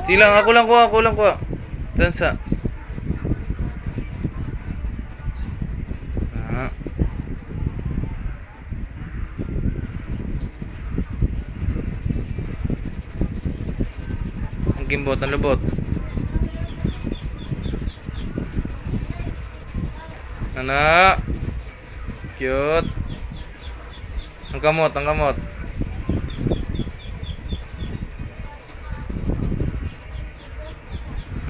Sige lang, ako lang kuha, ako lang kuha. Dansa. Ah. Ang gimbot, ang lubot. Ana. Cute. Ang kamot, ang kamot.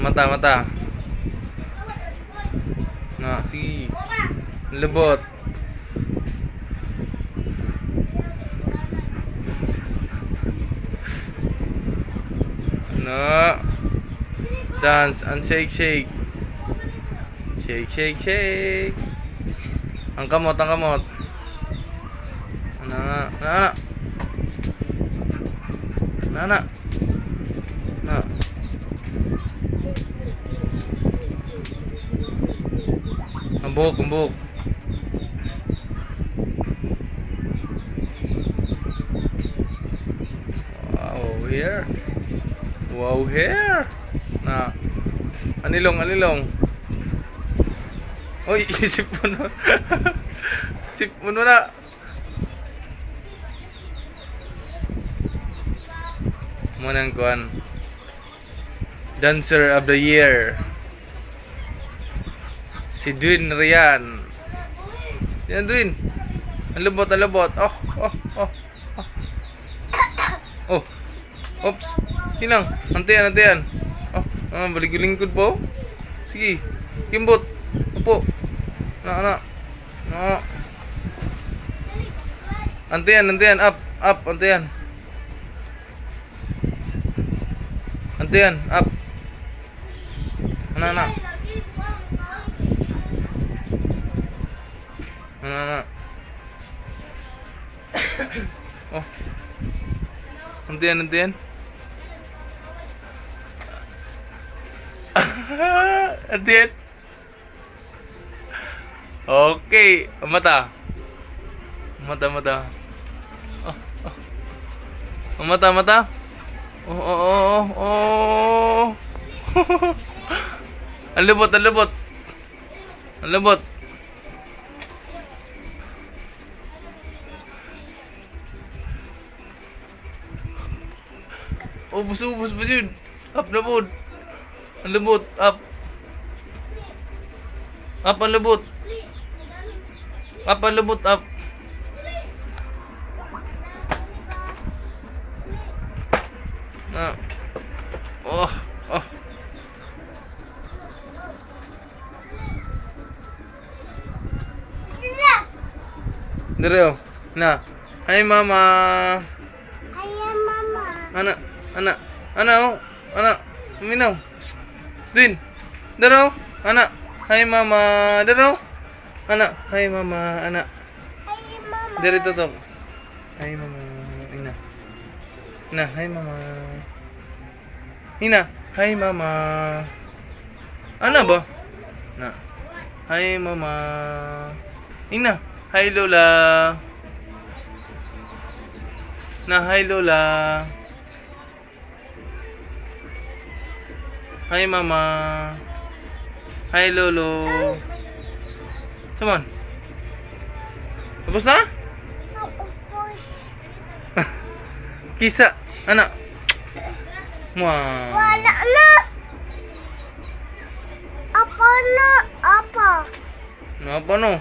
Mata, mata. Na, sige. Ang lubot. Ano? Dance and shake, shake. Shake, shake, shake. Ang kamot, ang kamot. Ano, ano, ano? Ano, ano? Ano? Ang buhok, ang buhok. Wow, hair. Wow, hair. Na. Anilong, anilong. Uy, isip mo na. Sip mo na. Munang kuan. Dancer of the Year. Si Dwin Rian. Yan, Dwin. Ang lubot, ang lubot. Oh, oh, oh, oh. Oh. Oops. Silang. Antayan, antayan. Oh, ah, balik-lingkod po. Sige. Kimbot. Upo. Na, na. Na. Antayan, antayan. Up, up, antayan. Antayan, up. Ana, ana. Ana, ana. Oh. Antayan, antayan. Antayan. Okay. Mata. Mata, mata. Oh, oh. Mata, mata. Oh, oh, oh, oh, oh. Ang lubot, ang lubot. Ang lubot. Ubus-ubus ba yun? Up na po. Ang lubot, up. Up ang lubot. Up ang lubot, up. Na. Oh, oh. Dire oh. Na. Hi, Mama. Ayan, Mama. Ana, ana, ana oh. Ana, minaw. Psst. Din. Daro. Ana. Hi, Mama. Daro. Ana, hi, Mama. Ana. Ayan, Mama. Dire tutok. Hi, Mama. Ina. Ina, hi, Mama. Ina, hi, Mama. Ana ba? Na. Hi, Mama. Ina, hi, Lola. Na, hi, Lola. Hi, Mama. Hi, Lolo. Come on. Tapos na? Naupos. Kisa. Ana. Mwah. Wala na. Apa na. Apa. Apa no?